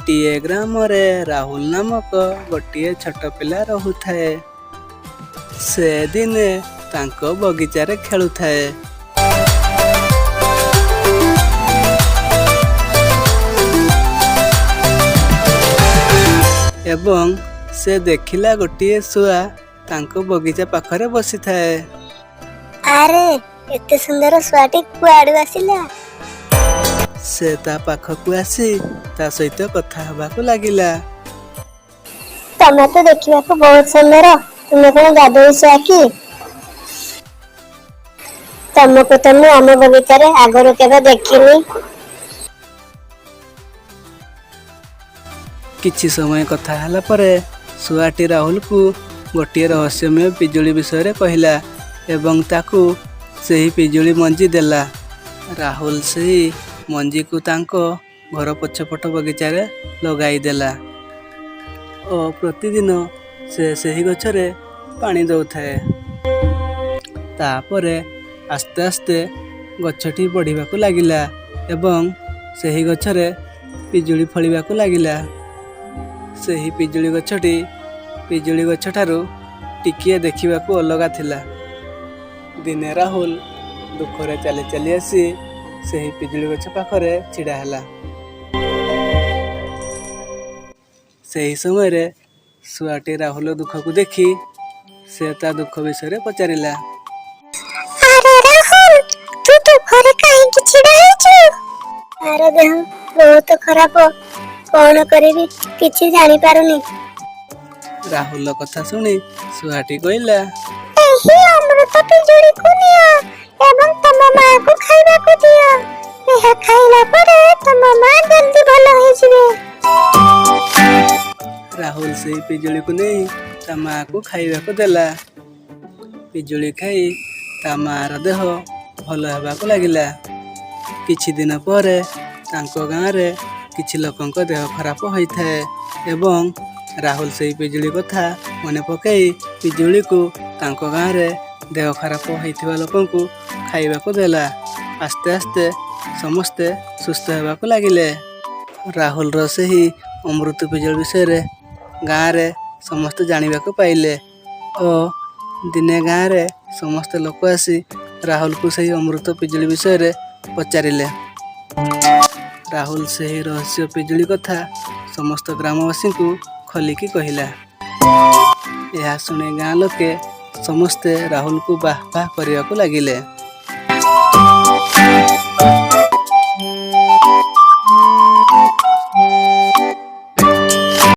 ଗୋଟିଏ ଗ୍ରାମରେ ରାହୁଲ ନାମକ ଗୋଟିଏ ଛୋଟ ପିଲା ରହୁଥାଏ। ସେ ଦିନେ ତାଙ୍କ ବଗିଚାରେ ଖେଳୁଥାଏ ଏବଂ ସେ ଦେଖିଲା ଗୋଟିଏ ଶୁଆ ତାଙ୍କ ବଗିଚା ପାଖରେ ବସିଥାଏ। ଆରେ, ଏତେ ସୁନ୍ଦର ଶୁଆଟି କୁଆଡୁ ଆସିଲା? ସେ ତା ପାଖକୁ ଆସି ତା ସହିତ କଥା ହେବାକୁ ଲାଗିଲା। ତମେ ତ ଦେଖିବାକୁ ବହୁତ ସୁନ୍ଦର। ତୁମେ କଣ ଯାଦୁଇ ଶୁଆ କି? ତମକୁ ତ ମୁଁ ଆମ ବଗିଚାରେ ଆଗରୁ କେବେ ଦେଖିନି। କିଛି ସମୟ କଥା ହେଲା ପରେ ଶୁଆଟି ରାହୁଲକୁ ଗୋଟିଏ ରହସ୍ୟମୟ ପିଜୁଳି ବିଷୟରେ କହିଲା ଏବଂ ତାକୁ ସେହି ପିଜୁଳି ମଞ୍ଜି ଦେଲା। ରାହୁଲ ସେହି ମଞ୍ଜିକୁ ତାଙ୍କ ଘର ପଛପଟ ବଗିଚାରେ ଲଗାଇଦେଲା ଓ ପ୍ରତିଦିନ ସେ ସେହି ଗଛରେ ପାଣି ଦେଉଥାଏ। ତାପରେ ଆସ୍ତେ ଆସ୍ତେ ଗଛଟି ବଢ଼ିବାକୁ ଲାଗିଲା ଏବଂ ସେହି ଗଛରେ ପିଜୁଳି ଫଳିବାକୁ ଲାଗିଲା। ସେହି ପିଜୁଳି ଗଛଟି ପିଜୁଳି ଗଛଠାରୁ ଟିକିଏ ଦେଖିବାକୁ ଅଲଗା ଥିଲା। ଦିନେ ରାହୁଲ ଦୁଃଖରେ ଚାଲି ଚାଲି ଆସି ସେହି ପିଜୁଳି ଗଛ ପାଖରେ ଛିଡ଼ା ହେଲା। ସେହି ସମୟରେ ଶୁଆଟି ରାହୁଲ ଦୁଃଖକୁ ଦେଖି ସେ ତା ଦୁଃଖ ବିଷୟରେ ପଚାରିଲା। ଆରେ ରାହୁଲ, ତୁ ଦୁଃଖରେ କାହିଁକି ଛିଡା ହେଇଛୁ? ତାର ଦେହ ବହୁତ ଖରାପ, କଣ କରିବି କିଛି ଜାଣିପାରୁନି। ରାହୁଲର କଥା ଶୁଣି ଶୁଆଟି କହିଲା, ଏହି ଅମୃତ ପିଜୁଳିକୁ ନିଅ ଏବଂ ତମ ମାକୁ ଖାଇବାକୁ ଦିଅ। ଏହା ଖାଇଲା ପରେ ତମ ମା ଜଲ୍ଦି ଭଲ ହେଇଯିବେ। ରାହୁଲ ସେହି ପିଜୁଳିକୁ ନେଇ ତା ମାଆକୁ ଖାଇବାକୁ ଦେଲା। ପିଜୁଳି ଖାଇ ତା ମାଆର ଦେହ ଭଲ ହେବାକୁ ଲାଗିଲା। କିଛି ଦିନ ପରେ ତାଙ୍କ ଗାଁରେ କିଛି ଲୋକଙ୍କ ଦେହ ଖରାପ ହୋଇଥାଏ ଏବଂ ରାହୁଲ ସେହି ପିଜୁଳି କଥା ମନେ ପକାଇ ପିଜୁଳିକୁ ତାଙ୍କ ଗାଁରେ ଦେହ ଖରାପ ହୋଇଥିବା ଲୋକଙ୍କୁ ଖାଇବାକୁ ଦେଲା। ଆସ୍ତେ ଆସ୍ତେ ସମସ୍ତେ ସୁସ୍ଥ ହେବାକୁ ଲାଗିଲେ। ରାହୁଲର ସେହି ଅମୃତ ପିଜୁଳି ବିଷୟରେ ଗାଁରେ ସମସ୍ତେ ଜାଣିବାକୁ ପାଇଲେ ଓ ଦିନେ ଗାଁରେ ସମସ୍ତେ ଲୋକ ଆସି ରାହୁଲକୁ ସେହି ଅମୃତ ପିଜୁଳି ବିଷୟରେ ପଚାରିଲେ। ରାହୁଲ ସେହି ରହସ୍ୟ ପିଜୁଳି କଥା ସମସ୍ତ ଗ୍ରାମବାସୀଙ୍କୁ ଖୋଲିକି କହିଲା। ଏହା ଶୁଣି ଗାଁ ଲୋକେ ସମସ୍ତେ ରାହୁଲକୁ ବାଃ ବାଃ କରିବାକୁ ଲାଗିଲେ।